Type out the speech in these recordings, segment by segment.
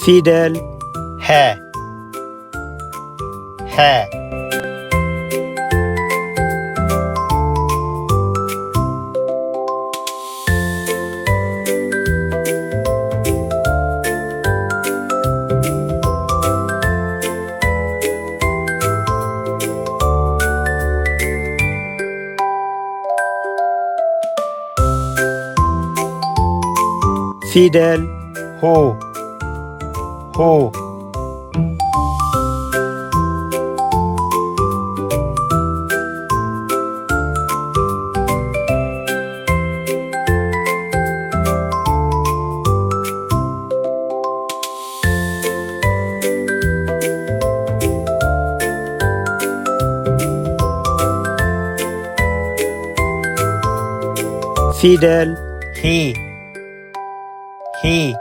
ፊደል ሐ። ሐ። ፊደል ሆ። ሆ። ፊደል ሂ። ሂ።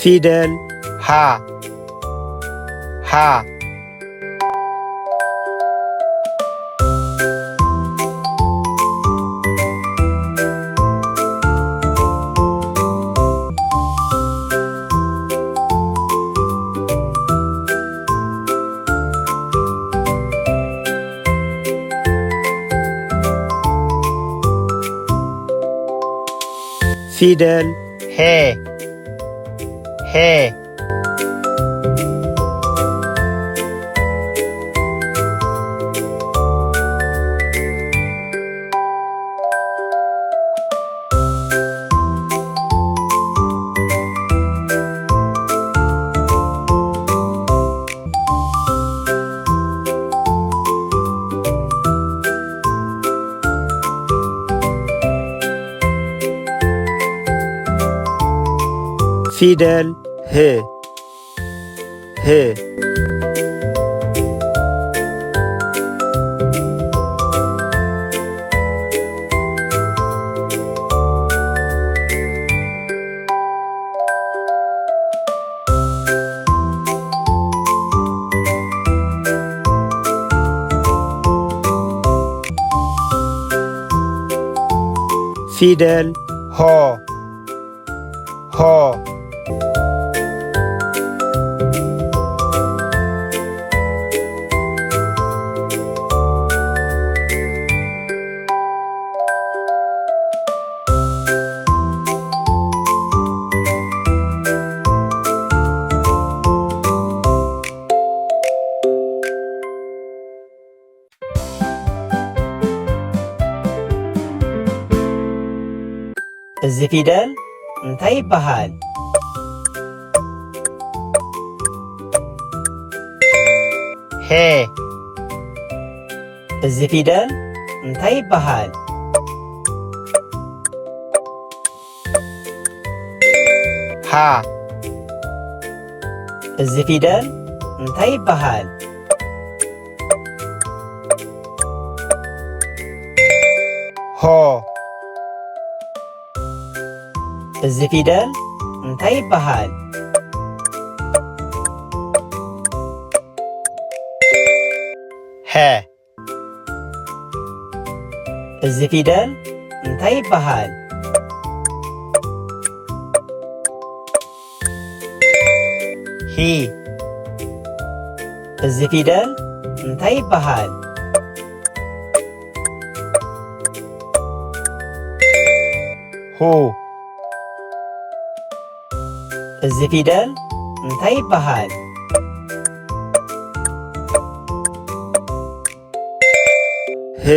ፊደል ሃ። ሃ። ፊደል ሄ። ሄ። ፊደል ህ። ህ። ፊደል ሆ። ሆ። እዚ ፊደል እንታይ ይበሃል? ሄ። እዚ ፊደል እንታይ ይበሃል? ሃ። እዚ ፊደል እንታይ ይበሃል? ሆ። እዚ ፊደል እንታይ ይበሃል? ሀ። እዚ ፊደል እንታይ ይበሃል? ሂ። እዚ ፊደል እንታይ ይበሃል? ሁ። እዚ ፊደል እንታይ ይበሃል? ህ።